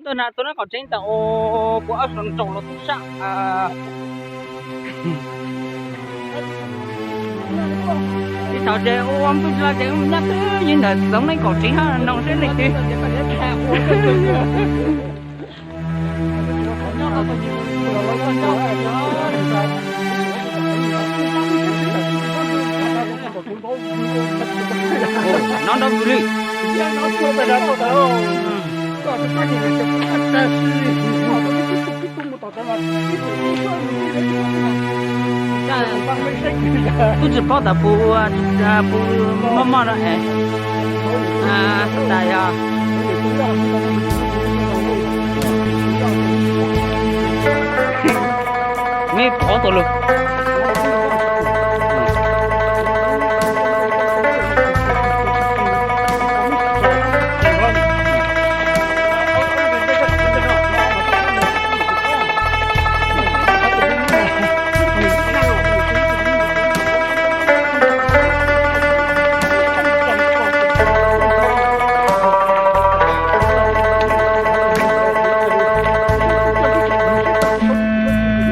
Tuaj na, tuaj na, qhov tseeb tas ua puas ob sab nraud los tub sab. Ib thaum ces ua ua npwj los ces nyab twb yog ntawm txoov neej kaum tsev hab no seb leej twg. Nov nrov vwm li. Tub tsis paub tas puas, puas mob mob no es. Tas yog me pov tau lug.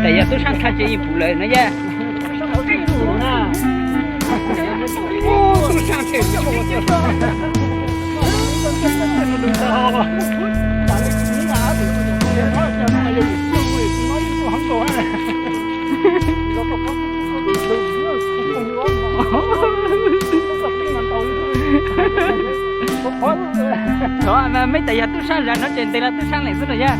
Tes yog tub sab tag ces yeej pum lawm no yaj. Meb tas yog tub sab zag no ces ntes los tub sab leej xwb no yaj.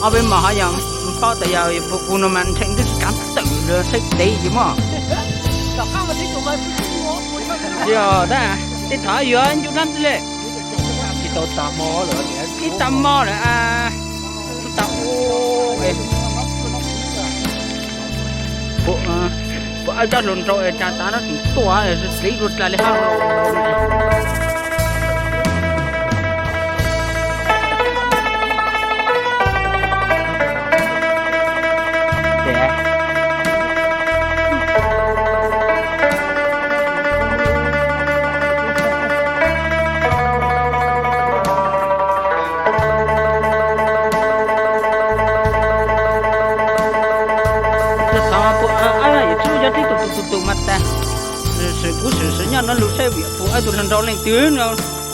Ob peb hmos ho yog paub tas yog puas pum no mas nrheem twb tsis kav tawm saib tev ces muaj. Yog tab tej thaum yuav ncu dab tsi le. Ib tag hmo lawm, ib tag hmo lawm. Puas ab coj hluas nraug es tsa tav no tseem tuaj es dlev dua dlaag li hab. Txog puas ab yog tub yog tib tug tus tus tus mas tas. Sim kuv sim sim nyob no lug saib vim puas ab tug hluas nraug leej twg no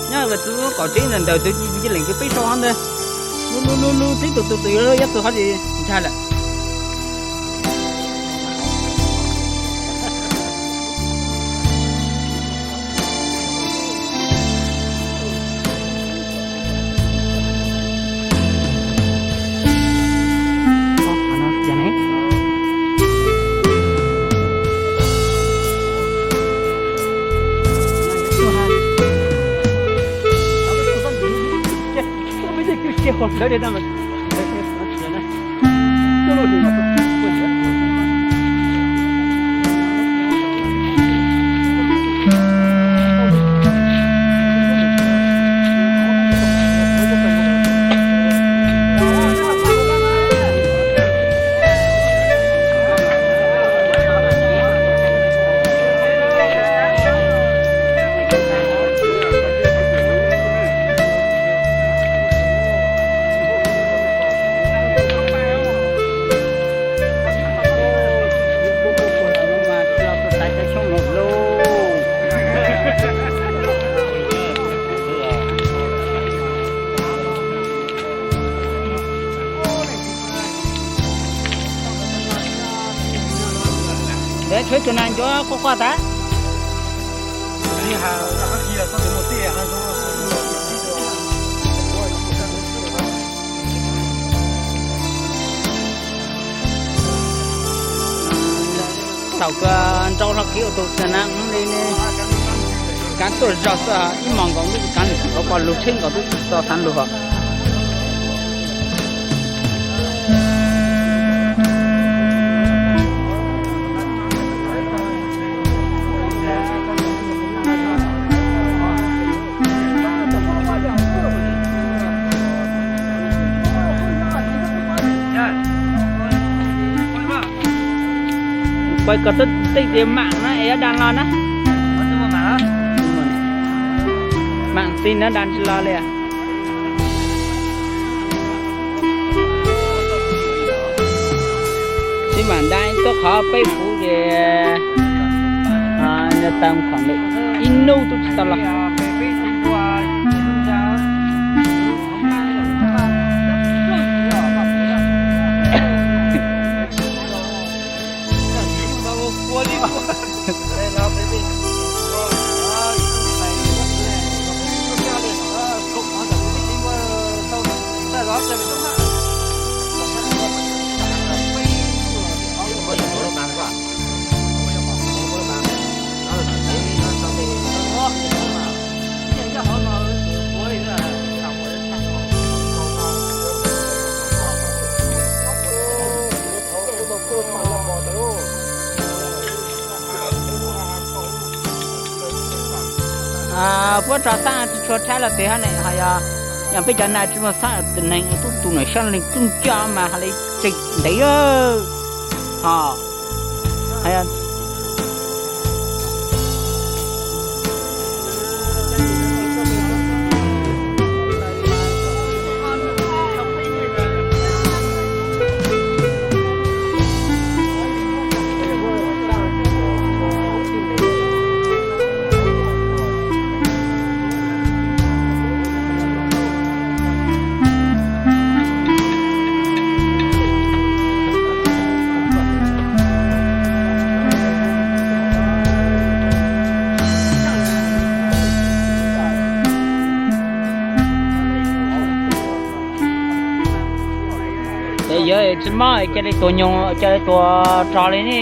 nyob txug kaum tsev ntawm ntawm tus leej twg peb sau hov ntawd. Lug lug lug lug tib tug tus tus yuav lub yab tug hov tsis ntshai lawm. Tshuav ib tug nas ncuav quaj quaj tas. Thaum kws nrau hlo kev ua tau tas na li ne, kaav tuaj zog xwb, ib hmos nkaus twb kaav lwm kaav pom lug tsheb nkaus twb tsis txog thav lug hos. Pais kom tuaj tej tias mam no es yuav da los na. Mam txij no da tsis los li. Tsis mam da tuaj qhov peb puv ces nws tau khoom ib hnub twb tsis tau los. Puab tso xab tsis tshua rhaib los tes hab ne, ho yog, yog peb cov nais tsis muaj xab tes neeg tub tu nws sab leeg tub ncaj mas ho li tseem ntev. Ho Ces yog tsis mob cia li tua nyuj cia li tua rog li ne.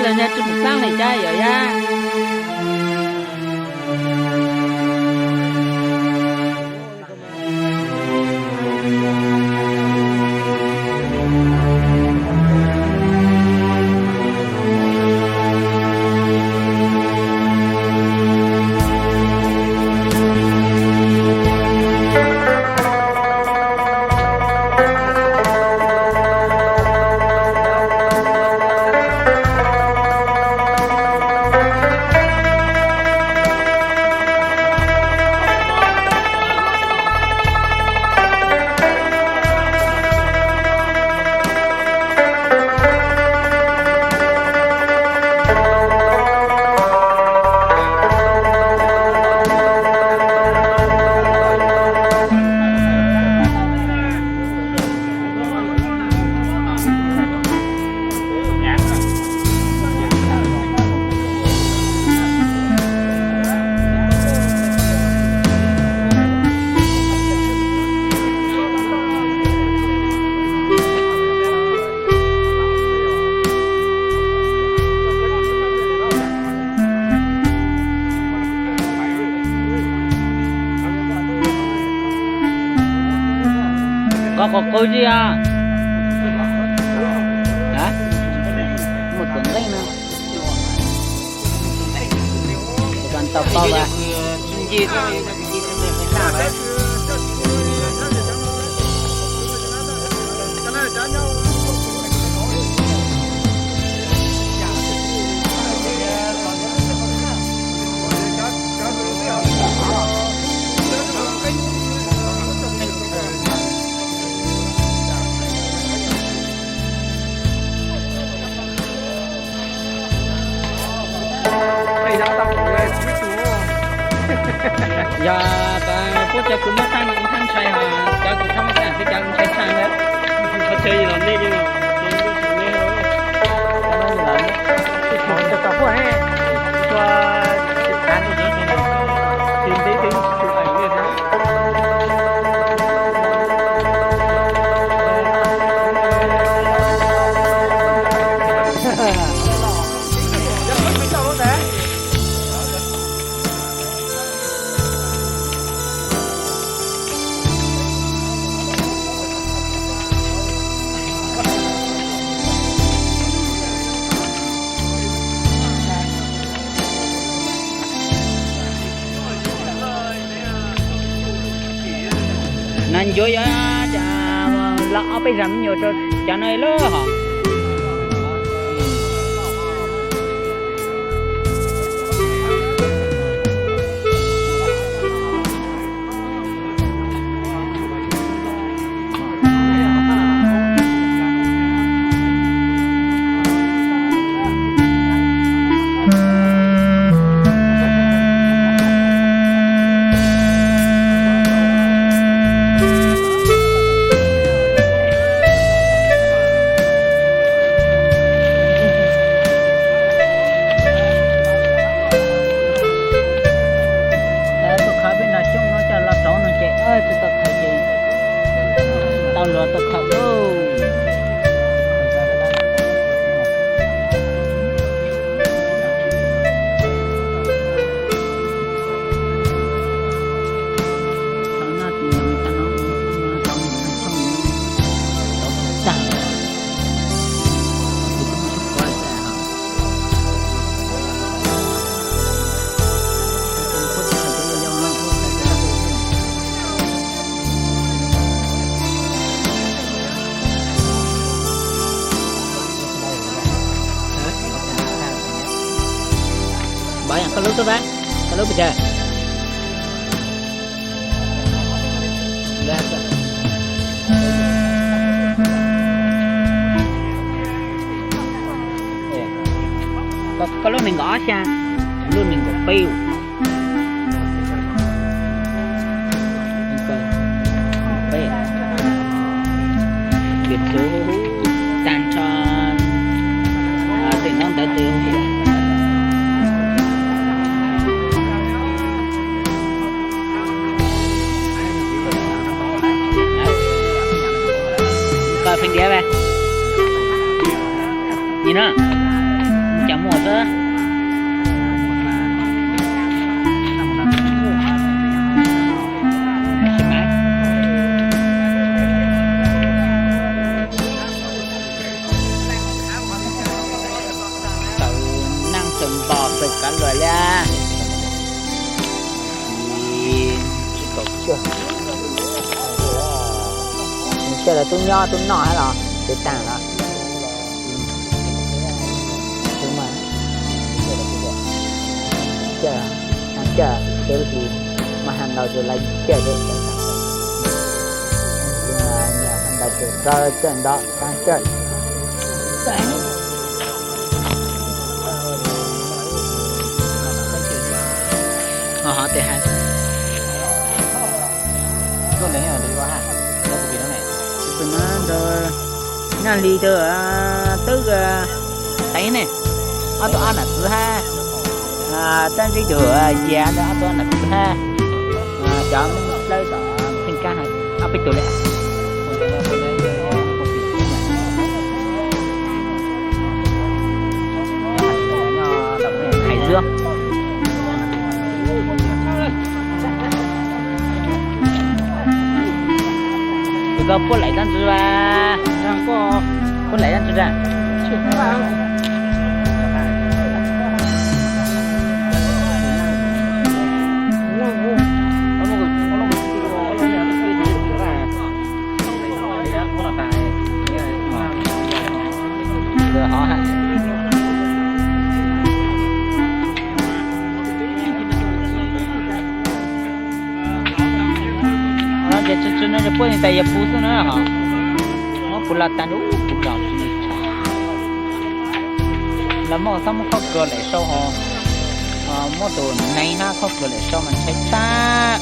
Los yog tsis mus xab li cas yog yab. Koj qhov qub tsis yog? Muaj tus nqeej no. Tau paub lawm. Yog puab cov kws muaj thaaj no thaaj ntshai hos cov kws tsis muaj thaaj twb cov ntshai tshaj ntag. Nas ncuav yuav los ob peb zag me nyuam rau cov no lawm hos. Tuaj khaws peb nrog Xyooj no coj los rau no ces, tsis tau khaws ces tau luag tuaj khaws lauj. Npawg, koj lub tuaj pab, koj lub pes tsawg? Koj lub nees nkaum ob xya, lub nees nkaum peb. Tag nrho tej no ntawd tes. Koj pheej diav ve. Nim no, cas Nws coj lawv tub nyob tub noj hab los tsis taag los. Coj, coj, coj, coj, mas has ntau tus lawv coj, has ntau tus rov coj ntau taag coj. Ho, ho, tes hais. Tus no ntawd Nyaj Hli tus, twb, teev ne, ob tug ob nam txiv hab, Tab Ntsib tus Yias ntawd ob tug ob nam txiv hab, cov dlawb tom Pheej Kab hab ob peb tug le. Hais Zuag. Tus koj puab laim dab ntsis a? Puab laim dab ntsis a? Ces tsi tsi no puab tas yog pug xwb na ho. Muab pug los tas, pug los tsi li tshav. Los muab txhob muab khob kws laim sau ho, muab tus neeg hab khob kws laim sau mas ntshai tshaj.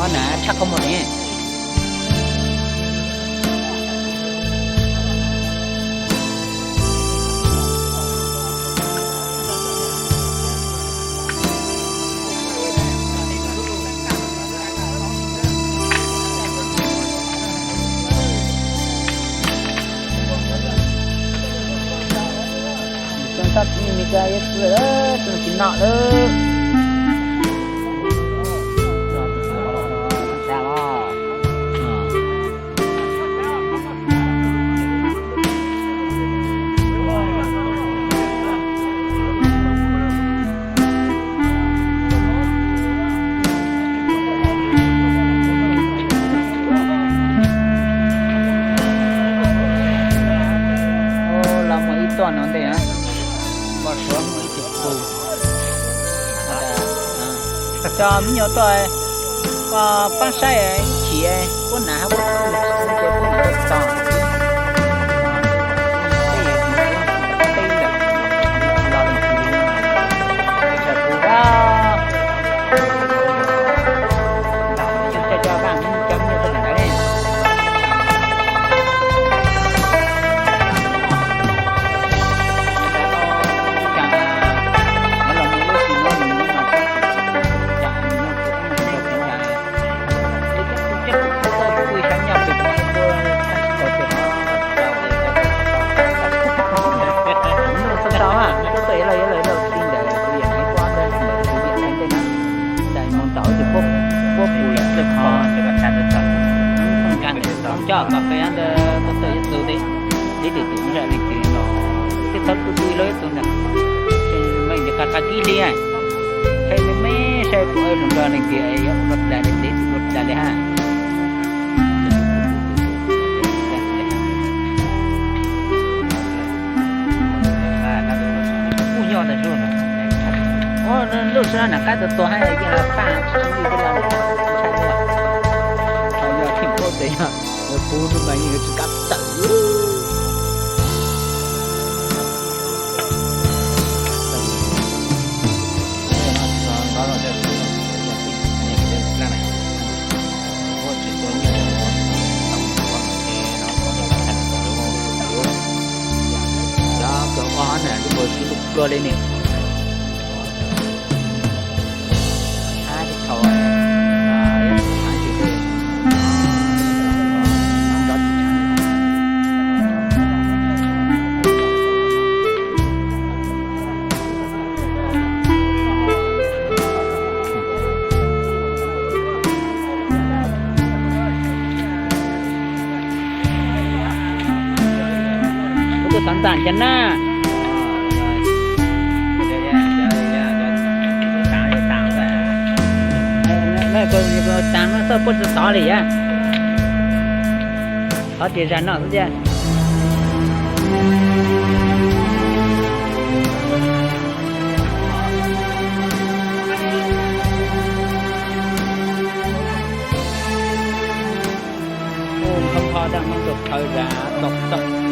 Ob na tshaj qhov muag ne. Tsis txhob txwm me ka yeb txwm lawm, txwm tsis noj lawm. Los mus ib tuaj no ntej na, npaj suav mus ib tug pug. Cov me nyuam tuaj, koj paab saib ib chim puab nam hab puab txob, puab nam puab txob. Ntawm mus tau tus puab pum lawm, coj kom qe ntawd tuaj tawm ib tug tes, ib tug tus zaj leej twg los, twb txhob tu tu ib lub ib tug ntag. Meej ntsis qha qha kib hli, saib me me saib puas ua nrog leej twg yuav ua dlua dlua li, ua dlua dlua li hab. Kuj nyob ntag, lub sij hawm no na qab tuag tuag hab yeej paj tsis tshua li tej no, ntshai li. Ho yog theem paub tes yog pug no mas yeej yuav tsis kam tawm. Cov kws ua hov na lub npau siab lub pluag li ne. Hab tsis thaum hab tsis thaum nrov tsis tshua. Kuv tus xav ntxam cas na. Koj ua taag no txhob puab tsi tod li yam. Thov tias zag no xwb thiab. Ua nqhov pho daj Moob rua khawv zag tau tau.